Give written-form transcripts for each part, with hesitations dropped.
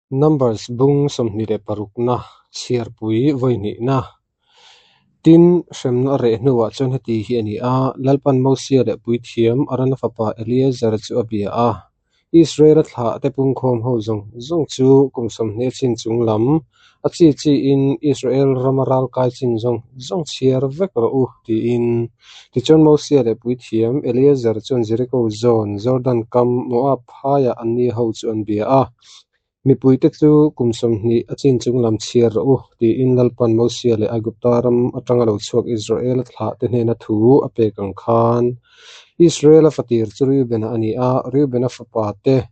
Numbers bung 26na chhiarpui vawihnihna. Tin, hremna a reh hnuah chuan heti hi a ni a, Lalpan Mosia leh Puithiam Arona fapa Eleazar chu a bia a, Israela thlah te pungkhawm ho zawng zawng chu kum 20 a chin chung lam, a chi chiin Israel rama ralkai chin zawng zawng chhiar vek rawh u, tiin. Tichuan Mosia leh Puithiam Eleazar chuan Jeriko zawn, Jordan kam, Moab phaiah anni ho chu an bia a. Mipuite chu kum 20 a chin chung lam chhiar rawh u, tiin Lalpan Mosia leh Aigupta ram atanga lo chhuak Israela thlahte hnena thu a pek ang khan. Israela fatir chu Reubena a ni a, Reubena fapa te,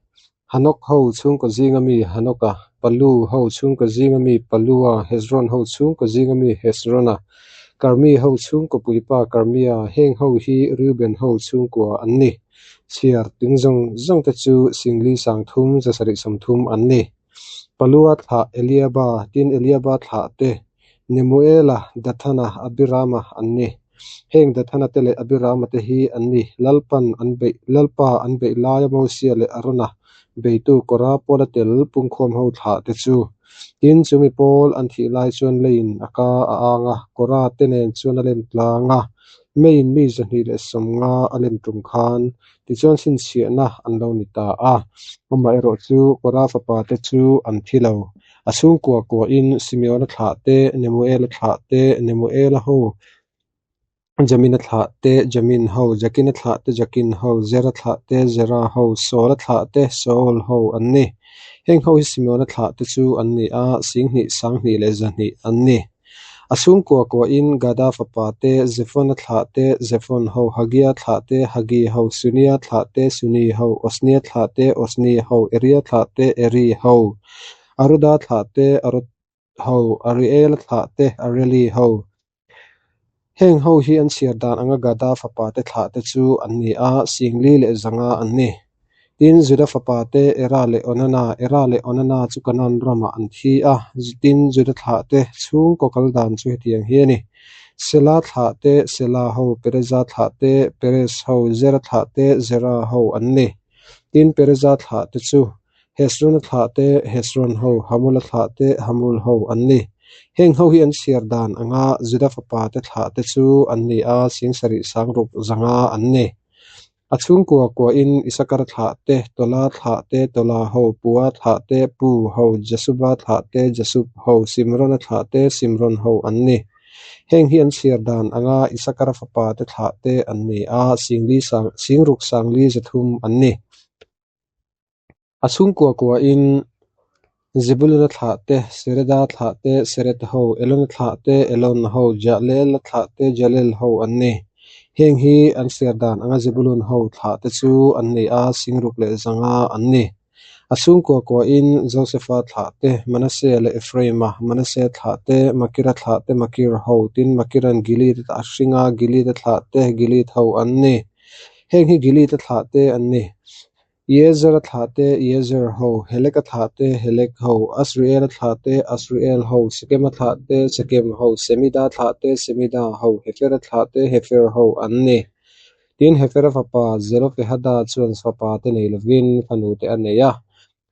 Hanok ho chhungkaw zinga mi Hanoka, Palu ho chhungkaw zinga mi Palua, Hezron ho chhungkaw zinga mi Hezrona, Karmi ho chhungkaw puipa Karmia, heng ho hi Reuben ho chhungkua an ni. Chhiar tling zawng zawng te chu 40 3 730 an ni. Palua thlah Eliaba, tin Eliaba thlah te, Nemuela, Dathana, Abirama an ni. Heng Dathana te leh Abirama te hi an ni. Lalpan an beih Lalpa an beih laia Mosia leh Arona beitu Kora pawla tel pungkhawm ho thlah te chu. Tin, chumi pawl an thih lai chuan leiin a ka a ang a, Kora te nen chuan a lem tlang a. Meiin mi 250 a lem tum khan tichuan chhinchhiahna an lo ni ta a. Amaherawh chu Kora fapa te chu an thi lo. A chhungkua kuahin Simeona thlah te, Nemuela thlah te, Nemuela ho, Jamina thlah te, Jamin ho, Jakina thlah te, Jakin ho, Zera thlah te, Zera ho, Saula thlah te, Saul ho an ni. Heng ho hi Simeona thlah te chu an ni a, 2000 2,100 an ni. A chhungkua kuahin Gada fapa te, Zephona thlah te, Zephon ho, Hagia thlah te, Hagi ho, Sunia thlah te, Suni ho, Osnia thlah te, Osni ho, Eria thlah te, Eri ho, Aruda thlah te, Arod ho, Ariela thlah te, Areli ho. Heng ho hi an chhiar dan anga Gada fapa te thlah te chu an ni a, 450 an ni. Tin, Juda fapa te Era leh Onana, Era leh Onana chu Kanaan ramah an thi a. Tin, Juda thlah te chhungkaw kal dan chu hetiang hi a ni, Sela thlah te Sela ho, Pereza thlah te Perez ho, Zera thlah te Zera ho an ni. Tin, Pereza thlah te chu Hezrona thlah te Hezron ho, Hamula thlah te Hamul ho an ni. Heng ho hi an chhiar dan anga Juda fapa te thlah te chu an ni a, 7 600 an ni. A chhungkua kuahin Isakar thlah te, Tola thlah te, Tola ho, Pua thlah te, Pu ho, Jasuba thlah te, Jasub ho, Simrona thlah te, Simron ho an ni. Heng hi an chhiar dan anga Isakar fapa te thlah te an ni a, 4 sang 6 4 300 an ni. A chhungkua kuahin Zebuluna thlah te, Sereda thlah te, Sered ho, Elona thlah te, Elon ho, Jahlela thlah te, Jalel ho an ni. Heng hi an ser dan anga Zebulun ho thlah te chu an ni a, 600 an ni. A chhungkua kuahin Josefa thlah te, Manase leh Ephraima, Manase thlah te, Makira thlah te, Makir ho, tin Makiran Gilead a hring a, Gilead thlah te, Gilead ho an ni. Heng hi Gilead thlah te an ni. Iezera thlah te, Iezer ho, Heleka thlah te, Helek ho, Asriela thlah te, Asriel ho, Sekema thlah te, Sekem ho, Semida thlah te, Semida ho, Hefera thlah te, Hefer ho an ni. Tin, Hefera fapa Zelofehada chuan fapa te nei lovin fanu te a nei a.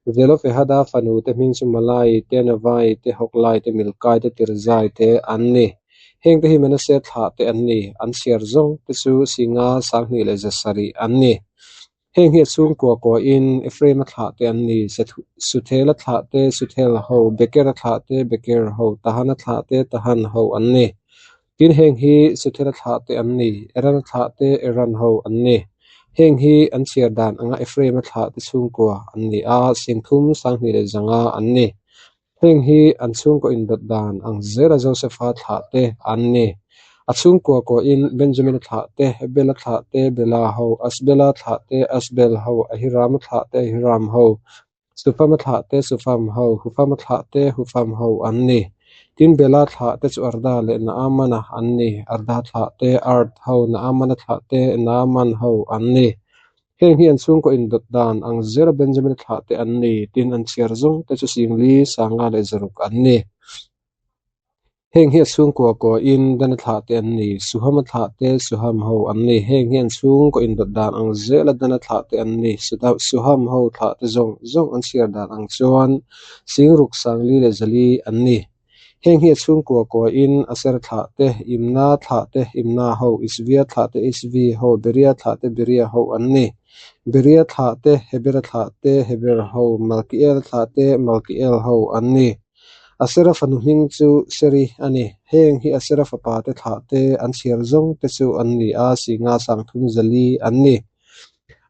Zelofehada fanu te hming chu Malai te, Navai te, Hoklai te, Milkai te, Tirzai te an ni. Heng te hi Manase thlah te an ni. An chhiar zawng te chu 5 2,700 an ni. Heng hi a chhungkua kuahin Ephraima thlah te an ni, Suthela thlah te, Suthel ho, Bekera thlah te, Beker ho, Tahana thlah te, Tahan ho an ni. Tin, heng hi Suthela thlah te an ni, Erana thlah te, Eran ho an ni. Heng hi an chhiar dan anga Ephraima thlah te chhungkua an ni a, 3 2,500 an ni. Heng hi an chhungkaw indawt dan ang zela Josefa thlah te an ni. A chhungkua kuahin Benjamina thlah te, Bela thlah te, Bela ho, Asbela thlah te, Asbel ho, Ahirama thlah te, Ahiram ho, Sufama thlah te, Sufam ho, Hufama thlah te, Hufam ho an ni. Tin, Bela thlah te chu Arda leh Naamana an ni. Arda thlah te, Ard ho, Naamana thlah te, Naaman ho an ni. Heng hi an chhungkaw indawt dan ang zela Benjamin thlah te an ni, tin an chhiar zawng te chu 4 5 600 an ni. Heng hi a chhungkua kuahin Dana thlahte an ni, Suhama thlahte Suham ho an ni. Heng hi an chhungkaw indawt dan ang zela Dana thlahte an ni. Suham ho thlahte zawng zawng an chhiar dan ang chuan Singruk Sangli leh Zali an ni. Heng hi a chhungkua kuahin Aser thlahte, Imna thlahte, Imna ho, Isvia thlahte, Isvi ho, Beria thlahte, Beria ho an ni. Beria thlahte, Hebera thlahte, Heber ho, Malkiel thlahte, Malkiel ho an ni. Asera fanu hming chu Seri a ni. Heng hi Asera fapate thlahte an chhiar zawng te chu an ni a, Singa Sangthum Zali an ni.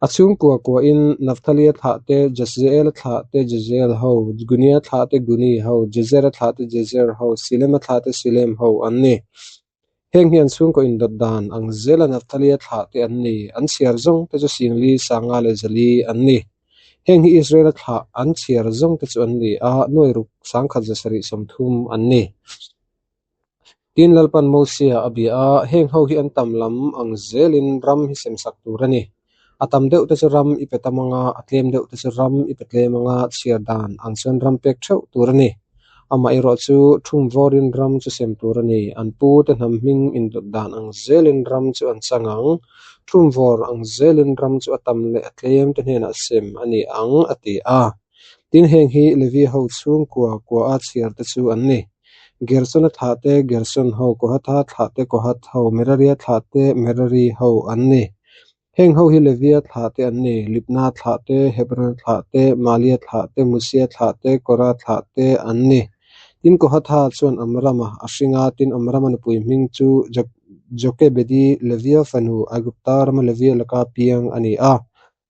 A chhungkua kuahin Nafthalia thlahte, Jahzeela thlahte, Jahzeel ho, Gunia thlahte, Guni ho, Jezera thlahte, Jezer ho, Silema thlahte, Silem ho an ni. Heng hi an chhungkaw indawt dan ang zela Nafthalia thlahte an ni. An chhiar zawng te chu Singli, Sanga leh Zali an ni. Heng hi Israela thlah an chhiar zawng te chu an ni a, nuairuk sangkhat zasarih 30 an ni. Tin, Lalpan Mosia a bia a, Heng ho hi an tam lam ang zelin ram hi semsak tur a ni. A tam deuh te chu ram i pe tam anga, a tlem deuh te chu ram i pe tlem anga, chhiar dan ang chuan ram pek theuh tur a ni. Amaherawh chu thum vawrin ram chu sem tur a ni. An pu te hnam hming indawt dan ang zelin ram chu an chang ang. Thum vawr ang zelin ram chu a tam leh a tlem te hnenah sem a ni ang, a ti a. Tin, heng hi Levi ho chhungkua kua a chhiar te chu an ni. Gersona thlahte Gerson ho, Kohatha thlahte Kohath ho, Meraria thlahte Merari ho an ni. Heng ho hi Levia thlahte an ni, Libna thlahte, Hebron thlahte, Malia thlahte, Musia thlahte, Kora thlahte an ni. Tin, Kohatha chuan Amrama a hring a, tin, Amrama nupui hming chu Jokebedi, Levia fanu, Aigupta rama Levia laka piang a ni a.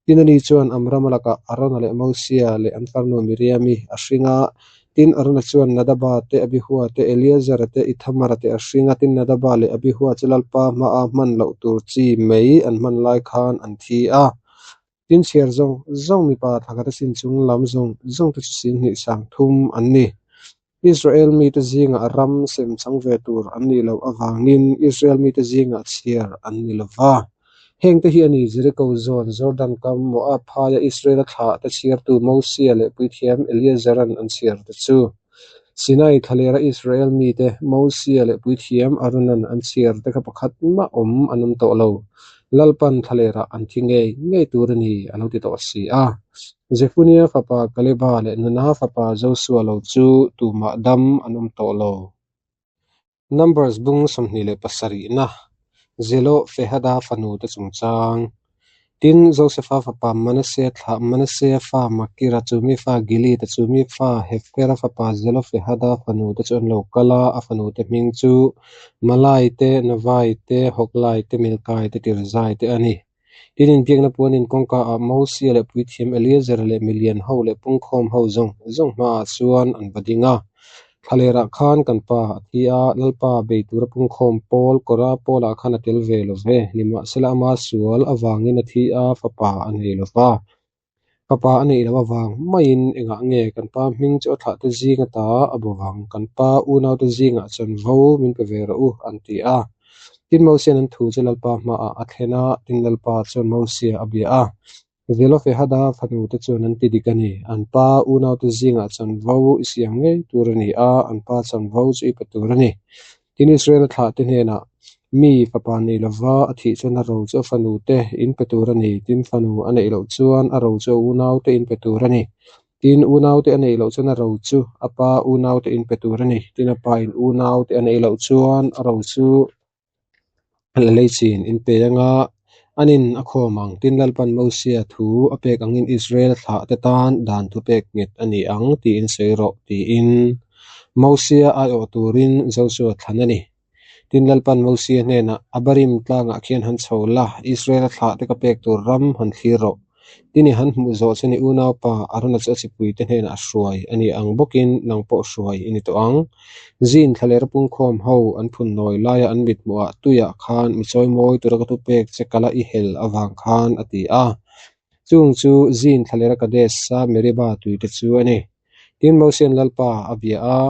Tin, ani chuan Amrama lakah Arona leh Mosia leh an farnu Miriami a hring a. Tin, Arona chuan Nadaba te, Abihua te, Eleazara te, Ithamara te a hring a. Tin, Nadaba leh Abihua chu Lalpa hmaa hman loh tur chi mei an hman lai khan an thi a. Tin, chhiar zawng zawng mipa thlakhat a sin chung lam zawng zawng te chu 20 30 an ni. Israel mite zingah ram sem chang ve tur an nih loh avangin Israel mite zingah chhiar an ni lo va. Hengte hi a ni, Jeriko zawn, Jordan kam, Moab phaia Israela thlahte chhiartu Mosia leh puithiam Eleazaran an chhiarte chu. Sinai thlalera Israel mite Mosia leh puithiam Aronan an chhiarte kha pakhat mah awm an awm tawh lo. Lalpan thlalerah an thi ngei ngei tur a ni, a lo ti tawh si a. Jefunia fapa Kaleba leh Nuna fapa Josua lo chu tumah dam an awm tawh lo. Numbers bung 27na, Zelofehada fanute chungchang. Tin, Josefa fapa Manasea thlah Manasea fa Makira chu mi fa Gilead-a chu mi fa Hefera fapa Zelofehada fanute chu an lo kal a, a fanute hming chu Malai te, Navai te, Hoglai te, Milkai te, Tirzai te a ni. Tin, inbiakna puanin kawngkaah Mosia leh puithiam Eleazara leh milian ho leh pungkhawm ho zawng zawng hmaah chuan an va ding a. Thlalerah khan kan pa a thi a, Lalpa bei tura pungkhawm pawl kawra pawlah khan a tel ve lo ve. Nimahsela ama sual avangin a thi a, fapa a nei lo va. Fapa a neih loh avang maiin engah nge kan pa hming chu a thlahte zing ata a bo vang? Kan pa unaute zingah chuan vo min pe ve rawh u, an ti a. Tin, Mosia'n an thu chu Lalpa hmaah a thlen a, tin Lalpa chuan Mosia a bia a. Zelofehada fanute chuan an ti dik a ni. An pa unaute zingah chuan vo i siam ngei tur a ni a, an pa chuan vo chu i pe tur a ni. Tin, Israela thlahte hnenah, Mi fapa nei lova a thih chuan a ro chu a fanute in pe tur a ni. Tin, fanu a neih loh chuan a ro chu a unaute in pe tur a ni. Tin, unaute a neih loh chuan a ro chu a pa unaute in pe tur a ni. Tin, a pa in unaute a neih loh chuan a ro chu la lei chin in pe anga an in a khawm ang. Tin, Lalpan Mosia thu a pek angin Israel thlahte tan dan thu pek nghet a ni ang tiin sawi rawh tiin Mosia aiawh turin Josua thlan a ni. Tin, Lalpan Mosia hnenah, Abarim tlangah khian han chho la, Israela thlahte ka pek tur ram han thlir rawh. Tin, i han hmuh zawh chuan i unaupa Arona chu a chipuite hnenah a hruai a ni ang bawkin nang pawh hruai i ni tawh ang. Zin thlaler pungkhawm ho an phun nawi laia an mithmuhah tuiah khan mi chawimawi tura ka thupek che kala i hel avang khan a ti a. Chung chu zin thlalera Kadesh-a Meriba tuite chu a ni. Tin, Mosia'n Lalpa a bia a,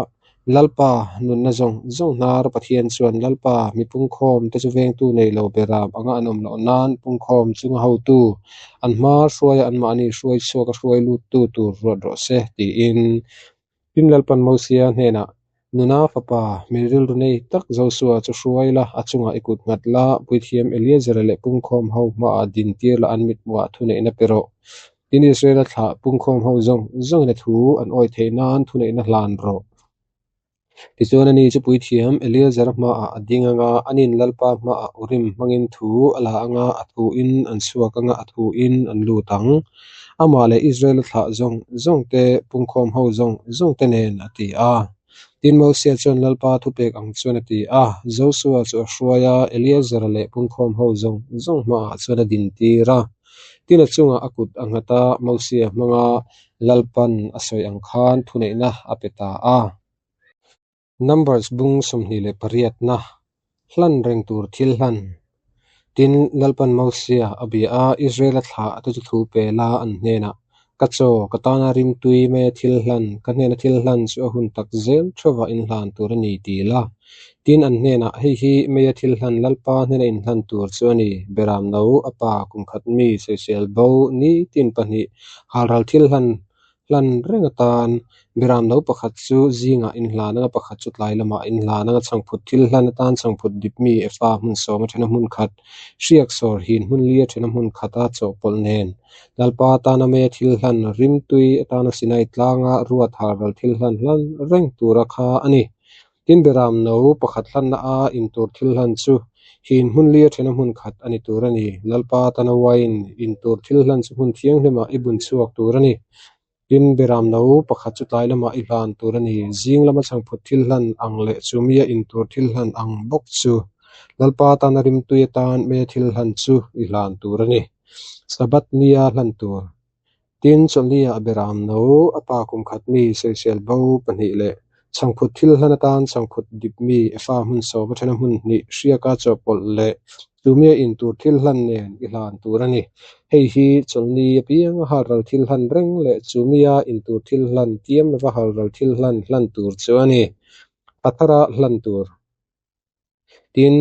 Lalpa, nunna zawng zawng hnar Pathian chuan Lalpa mi pungkhawm te chu vengtu nei lo beram anga an awm loh nan pungkhawm chunga hotu, an hma hruaia anmahni hruai chhuak a hruai luttu tur ruat rawh se, tiin. Tin, Lalpa'n Mosia hnenah, Nuna fapa, mi rilru nei tak Josua chu hruai la, a chungah i kut nghat la, puithiam Eleazara leh pungkhawm ho hmaah din tir la an mithmuhah thuneihna pe rawh. Tin, Israela thlah pungkhawm ho zawng zawngin a thu an awi theih nan thuneihna hlan rawh. Tichuan ani chu puithiam Eleazara hmaah a ding anga, anin Lalpa hmaah Urim hmangin thu a la anga, a thuin an chhuak anga, a thuin an lut ang. Amah leh Israela thlah zawng zawngte, pungkhawm ho zawng zawngte nen, a ti a. Tin, Mosia chuan Lalpa thupek ang chuan a ti a, Josua chu a hruai a, Eleazara leh pungkhawm ho zawng zawng hmaah chuan a dintir a. Tin, a chungah a kut a nghat a, Mosia hmanga Lalpan a sawi ang khan thuneihna a pe ta a. Numbers bung 28na, hlan reng tur thil hlan. Tin, Lalpan Mosia a bia a, Israela thlah te chu thu pe la an hnenah, Ka chaw, ka tana rimtui maia thil hlan, ka hnena thil hlan chu a hun tak zel theuhvah inhlan tur a ni ti la. Tin, an hnenah, Hei hi meia thil hlan Lalpa hnena inhlan tur chu a ni, Beram no, a pa, kum khat mi, sawisel bo, nitin pahnih, halral thil hlan Hlan reng atan Beram no pakhat chu zingah inhlan anga pakhat chu tlai lamah inhlan anga chhangphut thil hlan atan chhangphut dip mi efa hmun sawma thena hmun khat, hriak sawr hin hmun lia thena hmun khata chawhpawlh nen Lalpa tana meia thil hlan rimtui atana Sinai tlanga ruat halral thil hlan hlan reng tura kha a ni. Tin Beram no pakhat hlanna a intur thil hlan chu hin hmun lia thena hmun khat a ni tur a ni. Lalpa tana wine intur thil hlan chu hmun thianghlimah i bun chhuak tur a ni. Tin Beram no pakhat chu tlai lamah i hlan tur a ni. Zing lama chhangphut thil hlan ang leh chumia intur thil hlan ang bawk chu Lalpa tana rimtui atan meia thil hlan chu i hlan tur a ni. Sabbath nia hlan tur. Tin, chawlhniah Beram no, a pa kum khat mi, sawisel bo pahnih leh chhangphut thil hlan atan chhangphut dip mi, efa hmun sawma thena hmun hnih, hriaka chawhpawlh leh chumia in tur thil hlan nen i hlan tur a ni. Hei hi chawlhni apianga halral thil hlan reng leh chumia in tur thil hlan tiam lova halral thil hlan hlan tur chu a ni. Thla thara hlan tur. Tin,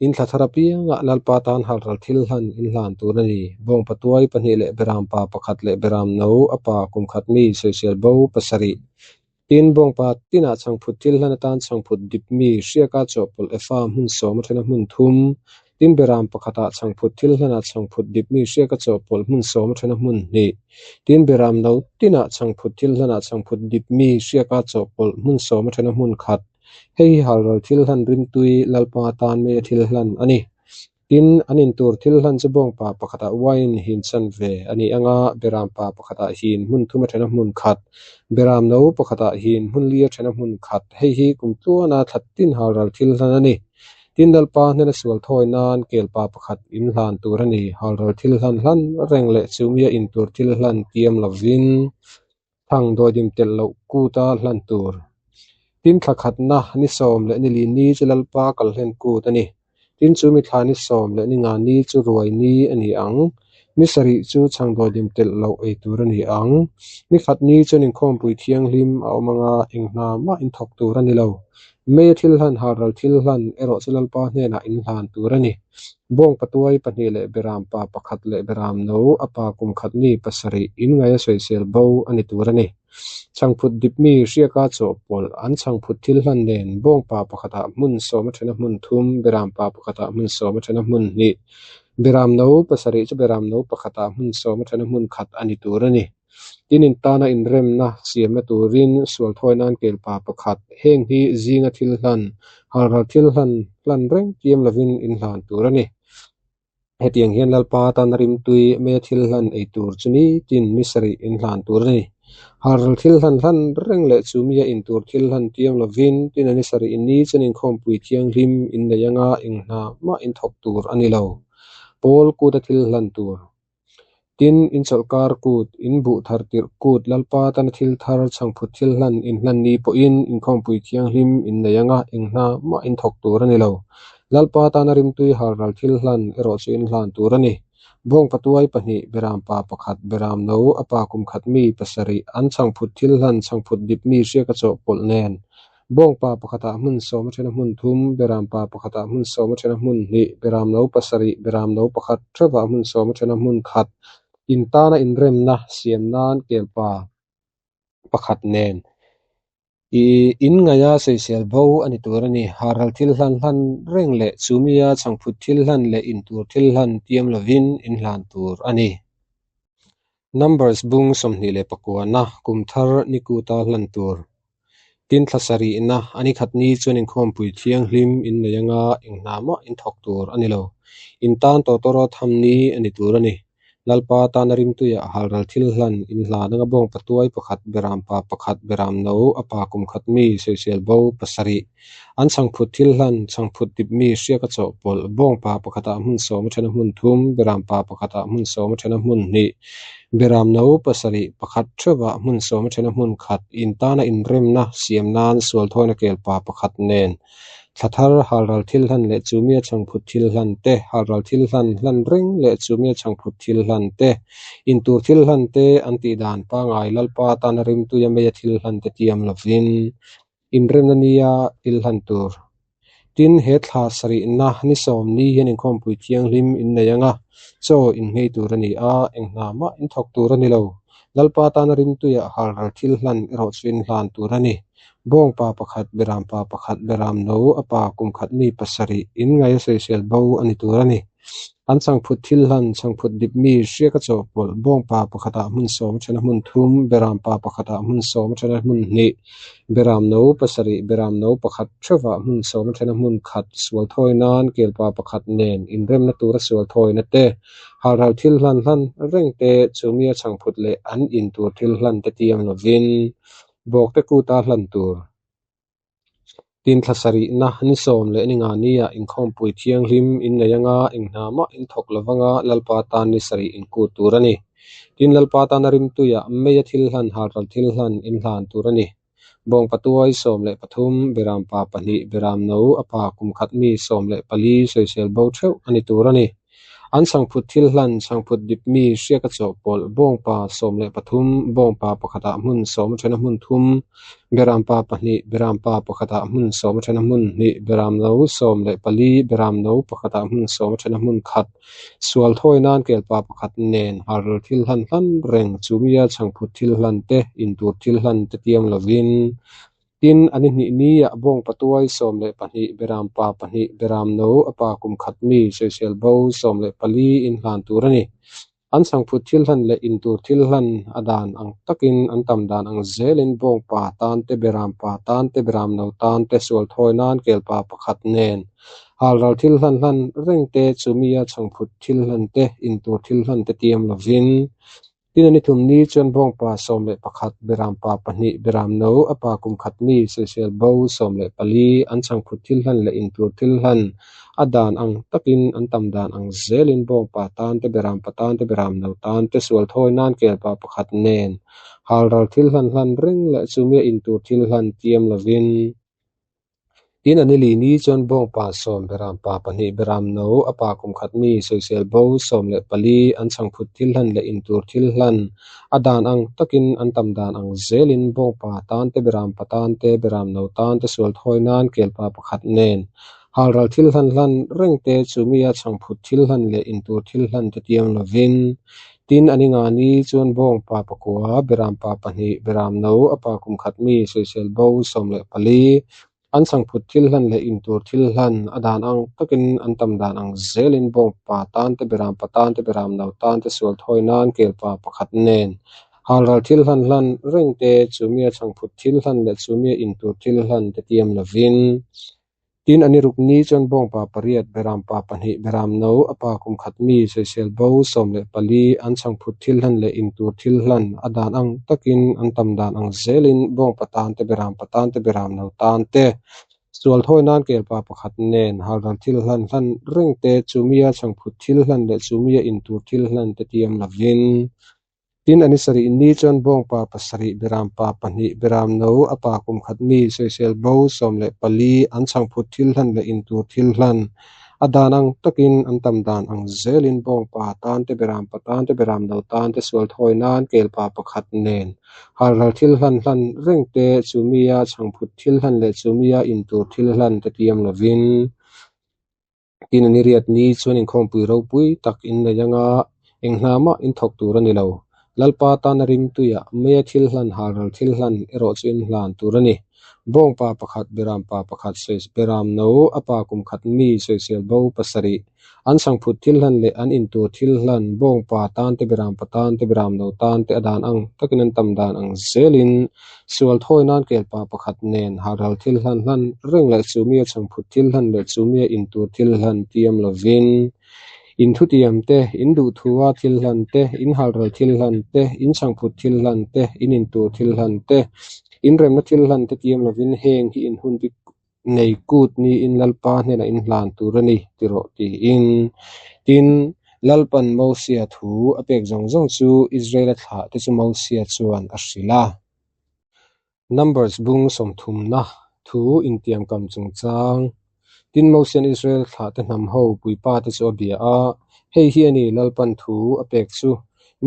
in thla thar apiangah Lalpa tan halral thil hlan in hlan tur a ni. Bawngpa tuai pahnih leh berampa pakhat leh beram no, a pa kum khat mi, sawisel bo pasarih. Tin, bawngpa tinah chhangphut thil hlan atan chhangphut dip mi, hriaka chawhpawlh efa hmun sawm a thena hmun thum. Tin, beram pakhatah chhangphut thil hlanah chhangphut dip mi, hriaka chawhpawlh hmun sawm a thena hmun hnih. Tin, beram no tinah chhangphut thil hlanah chhangphut dip mi, hriaka chawhpawlh hmun sawm a thena hmun khat. Hei hi halral thil hlan rimtui Lalpa tan meia thil hlan a ni. Tin, an intur thil hlan chu bawngpa pakhatah wine hin chan ve a ni ang a, berampa pakhatah hin hmun thum a thena hmun khat, beram no pakhatah hin hmun li a thena hmun khat. Hei hi kum tluana thla tin halral thil hlan a ni. Tin, Lalpa hnena sual thawi nan kelpa pakhat in hlan tur a ni. Halral thil hlan hlan reng leh chumia intur thil hlan tiam lovin. Thang dawidim telh loh kuta hlan tur. Tin thla khatna ni sawm leh ni li ni chu Lalpa kalhlen kut a ni. Tin chu mi thla ni sawm leh ni nga ni chu ruai ni a ni ang. Ni sarih chu chhang dawidim telh loh ei tur a ni ang. Ni khat ni chuan inkhawmpui thianghlim a awm anga eng hna mah inthawk tur a ni lo. Meia thil hlan halral thil hlan erawh chu Lalpa hnenah inhlan tur a ni. Bawng patuai pahnih leh beram pa pakhat leh beram no a pa kum khat mi pasarih in ngaia sawisel bo a ni tur a ni. Chhangphut dip mi hriaka chawhpawlh an chhangphut thil hlan nen bawng pa pakhatah hmun sawm a thena hmun thum, beram pa pakhatah hmun sawm a thena hmun hnih, beram no pasarih chu beram no pakhatah hmun sawm a thena hmun khat a ni tur a ni. Tin in tana inremna siamna turin sual thawi nan kelpa pakhat, heng hi zinga thil hlan, halral thil hlan hlan reng tiam lovin in hlan tur a ni. Hetiang hian Lalpa tana rimtui meia thil hlan ei tur chu nitin ni sarih in hlan tur a ni. Halral thil hlan hlan reng leh chu mia in tur thil hlan tiam lovin tin a ni sarih in ni chuan inkhawmpui thianghlim in nei anga eng hna mah in thawk tur a ni lo. Pawl kuta thil hlan tur. Tin, in chawlhkar kut, in buh thar tirh kut, Lalpa tana thil thar, chhangphut thil hlan, in hlan ni pawhin inkhawmpui thianghlim in nei anga eng hna mah in thawk tur a ni lo. Lalpa tana rimtui halral thil hlan erawh chu in hlan tur a ni. Bawng patuai pahnih, beram pa pakhat, beram no, a pa kum khat mi pasarih, an chhangphut thil hlan, chhangphut dip mi hriaka chawhpawlh nen, Bawngpa pakhatah hmun sawm a thena hmun thum, berampa pakhatah hmun sawm a thena hmun hnih, beram no pasarih, beram no pakhat theuhah hmun sawm a thena hmun khat, in tana inremna siam nan kelpa pakhat nen. I in ngaia sawisel bo a ni tur a ni. Halral thil hlan hlan reng leh chumia chhangphut thil hlan leh intur thil hlan tiam lovin in hlan tur a ni. Numbers bung 29na kum thar ni kuta hlan tur. Tin thla sarihna a ni khat ni chuan inkhawmpui thianghlim in nei anga eng hna mah in thawk tur a ni lo. In tan tawtawrawt ham ni a ni tur a ni. Lalpa tana rimtuiah halral thil hlan in hlan anga bawng patuai pakhat, beram pa pakhat, beram no, a pa kum khat mi, sawisel bo pasarih. An chhangphut thil hlan, chhangphut dip mi hriak a chawhpawlh, bawng pa pakhatah hmun sawm a then a hmun thum, beram pa pakhatah hmun sawm a then a hmun hnih, beram no pasarih pakhat theuhah hmun sawm a then a hmun khat, in tana inremna siam nan sualthawina kelpa pakhat nen Thla thar halral thil hlan leh chumia chhangphut thil hlan te, halral thil hlan hlan reng leh chumia chhangphut thil hlan te, intur thil hlan te an tih dan pangngai Lalpa tana rimtuia meia thil hlan te tiam lovin inremna nia thil hlan tur. Tin, he thla sarihna ni sawm ni hian inkhawmpui thianghlim in nei ang a, chaw in nghei tur a ni a, eng hna mah in thawk tur a ni lo. Lalpa tana rimtuia halral thil hlan erawh chu in hlan tur a ni. Bawngpa pakhat, berampa pakhat, beram no, a pa kum khat mi pasarih, in ngai a sawisel bo a ni tur a ni. An chhangphut thil hlan, chhangphut dip mi, hriak a chawhpawlh, bawngpa pakhatah hmun sawm a then a hmun thum, berampa pakhatah hmun sawm a then a hmun hnih, beram no pasarih, beram no pakhat theuhah hmun sawm a then a hmun khat, sual thawi nan kelpa pakhat nen inremna tura sual thawina te, halral thil hlan hlan reng te, chumi a chhangphut leh an in tur thil hlan te tiam lovin Bawkte kuta hlan tur. Tin thla sarihna ni sawm leh ni nga nia inkhawmpui thianghlim in nei anga eng hna mah in thawk lo vanga Lalpa tan ni sarih in kut tur a ni. Tin Lalpa tana rimtuiah meia thil hlan halral thil hlan in hlan tur a ni. Bawng patuai 13, beram pa pahnih, beram no a pa kum khat mi 14 sawisel bo theuh a ni tur a ni. An chhangphut thil hlan, chhangphut dip mi hriak a chawhpawlh, bawngpa 13, bawngpa pakhatah hmun sawm a then a hmun thum, berampa pahnih, berampa pakhatah hmun sawm a then a hmun hnih, beram no 14, beram no pakhatah hmun sawm a then a hmun khat, sual thawi nan kelpa pakhat nen halral thil hlan hlan reng, chumia chhangphut thil hlan te, intur thil hlan te tiam lovin. Tin, a ni hnih niah bawng patuai 12, beram pa pahnih, beram no, a pa kum khat mi, sawisel bo 14 in hlan tur a ni. An chhangphut thil hlan leh intur thil hlan a dan ang takin an tam dan ang zelin bawng pa tan te, beram pa tan te, beram no tan te, sual thawi nan kelpa pakhat nen halral thil hlan hlan reng te, chumia chhangphut thil hlan te, intur thil hlan te tiam lovin Tin a ni thum ni chuan bawngpa 11, berampa pahnih, beram no, a pa kum khat mi, sawisel bo 14, an chhangphut thil hlan leh intur thil hlan a dan ang takin an tam dan ang zelin bawngpa tan te, berampa tan te, beram no tan te, sual thawi nan kelpa pakhat nen halral thil hlan hlan reng leh chumia intur thil hlan tiam lovin. Tin a ni li ni chuan bawngpa sawm, berampa pahnih, beram no, a pa kum khat mi, sawisel bo 14, an chhangphut thil hlan leh intur thil hlan a dan ang takin an tam dan ang zelin bawngpa tan te, berampa tan te, beram no tan te sual thawi nan kelpa pakhat nen halral thil hlan hlan reng te, chumia chhangphut thil hlan leh intur thil hlan te tiam lovin. Tin, a ni nga ni chuan bawngpa pakua, berampa pahnih, beram no, a pa kum khat mi, sawisel bo 14, An chhangphut thil hlan leh intur thil hlan a dan ang takin an tam dan ang zelin bawngpa tan te, berampa tan te, beram no tan te, sual thawi nan kelpa pakhat nen halral thil hlan hlan reng te, chumia chhangphut thil hlan leh chumia intur thil hlan te tiam lovin. Tin, a ni ruk ni chuan bawngpa pariat, berampa pahnih, beram no, a pa kum khat mi, sawisel bo 14, an chhangphut thil hlan leh intur thil hlan a dan ang takin an tam dan ang zelin bawngpa tan te, berampa tan te, beram no tan te, sual thawi nan kelpa pakhat nen halral thil hlan hlan reng te, chumia chhangphut thil hlan leh chumia intur thil hlan te tiam lovin. Tin, a ni sarih ni chuan bawngpa pasarih, berampa pahnih, beram no, a pa kum khat mi, sawisel bo 14, an chhangphut thil hlan leh intur thil hlan a dan ang takin an tam dan ang zelin bawngpa tan te, berampa tan te, beram no tan te, sual thawi nan kelpa pakhat nen halral thil hlan hlan reng te, chumia chhangphut thil hlan leh chumia intur thil hlan te tiam lovin. Tin, a ni riat ni chuan inkhawmpui ropui tak in nei anga eng hna mah in thawk tur a ni lo. Lalpa tana rimtuiah meia thil hlan, halral thil hlan erawh chu in hlan tur a ni. Bawngpa pakhat, berampa pakhat, beram no, a pa kum khat mi, sawisel bo pasarih. An chhangphut thil hlan leh an intur thil hlan, bawngpa tan te, berampa tan te, beram no tan te a dan ang takin an tam dan ang zelin sual thawi nan kelpa pakhat nen halral thil hlan hlan reng leh chumia chhangphut thil hlan leh chumia intur thil hlan tiam lovin in thutiam te, in duhthua thil hlan te, in halral thil hlan te, in chhangphut thil hlan te, in intur thil hlan te, in remna thil hlan te tiam lovin heng hi in hun bik nei kut niin Lalpa hnenah in hlan tur a ni ti rawh tiin. Tin, Lalpan Mosia thu a pek zawng zawng chu Israela thlah te chu Mosia chuan a hrilh a. Numbers bung sawmthumna thu intiamkam chungchang. Tin, Mosian Israel thlahte hnam ho puipa te chu a bia a, Hei hi a ni Lalpan thu a pek chu.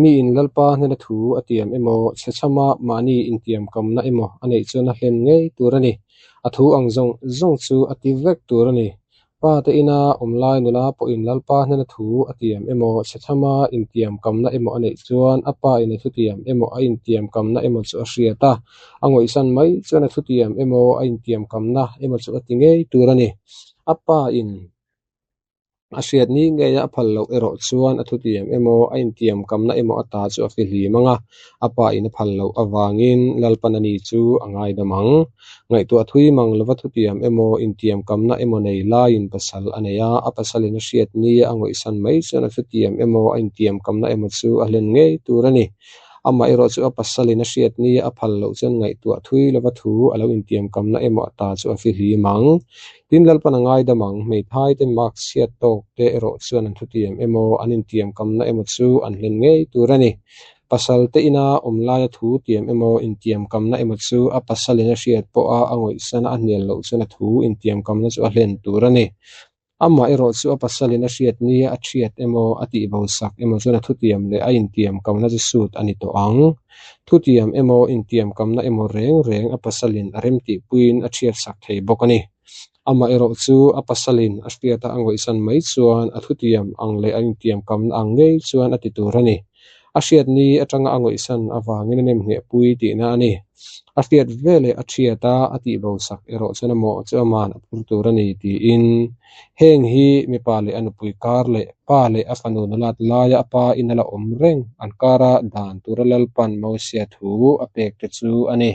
Miin Lalpa hnena thu a tiam emaw, chhechhama mahni intiamkamna emaw a neih chuan a hlen ngei tur a ni. A thu ang zawng zawng chu a ti vek tur a ni. Pa te ina awm lai nula pawhin Lalpa hnena thu a tiam emaw, chhechhama intiamkamna emaw a neih chuan a pa in a thutiam emaw a intiamkamna emaw chu a hriat a, a ngawihsan mai chuan a thutiam emaw a intiamkamna emaw chu a ti ngei tur a ni. A pa in A hriat ni ngeia a phal loh erawh chuan a thutiam emaw, a intiamkamna emaw a ta chu a fihlim ang a, a pa in a phal loh avangin Lalpan ani chu a ngaidam ang. Ngaihtuah thui mang lova thutiam emaw, intiamkamna emaw nei laiin pasal a nei a, a pasalin a hriat nia a ngawihsan mai chuan a thutiam emaw, a intiamkamna emaw chu a hlen ngei tur a ni. Amaherawh chu a pasalin a hriat nia a phal loh chuan ngaihtuah thui lova thu a lo intiamkamna emaw a ta chu a fihlim ang. Tin, Lalpan a ngaidam ang, hmeithai te mark chhiat tawk te erawh chuan an thutiam emaw, an intiamkamna emaw chu an hlen ngei tur a ni. Pasal te ina awm laia thu tiam emaw, intiamkamna emaw chu a pasalin a hriat pawha a ngawihsana a hnial loh chuan a thu intiamkamna chu a hlen tur a ni. Amah erawh chu a pasalin a hriat nia a thiat emaw, a tihbosak emaw chuan a thutiam leh a intiamkamna chu sut a ni tawh ang. Thutiam emaw, intiamkamna emaw reng reng a pasalin a remtihpuiin a thiatsak thei bawk a ni. Amah erawh chu a pasalin a hriata a ngawihsan mai chuan a thutiam ang leh a intiamkamna ang ngei chuan a ti tur a ni. A hriat ni atanga a ngawihsan avangin a nemnghehpui tihna a ni. A hriat veleh a thiat a, a tihbosak erawh chuan a mawh chu aman a phur tur a ni tiin. Heng hi mipa leh a nupui kar leh pa leh a fanu nulat laia a pa in a la awm reng an kara dan tura Lalpan Mosia thu a pek te chu a ni.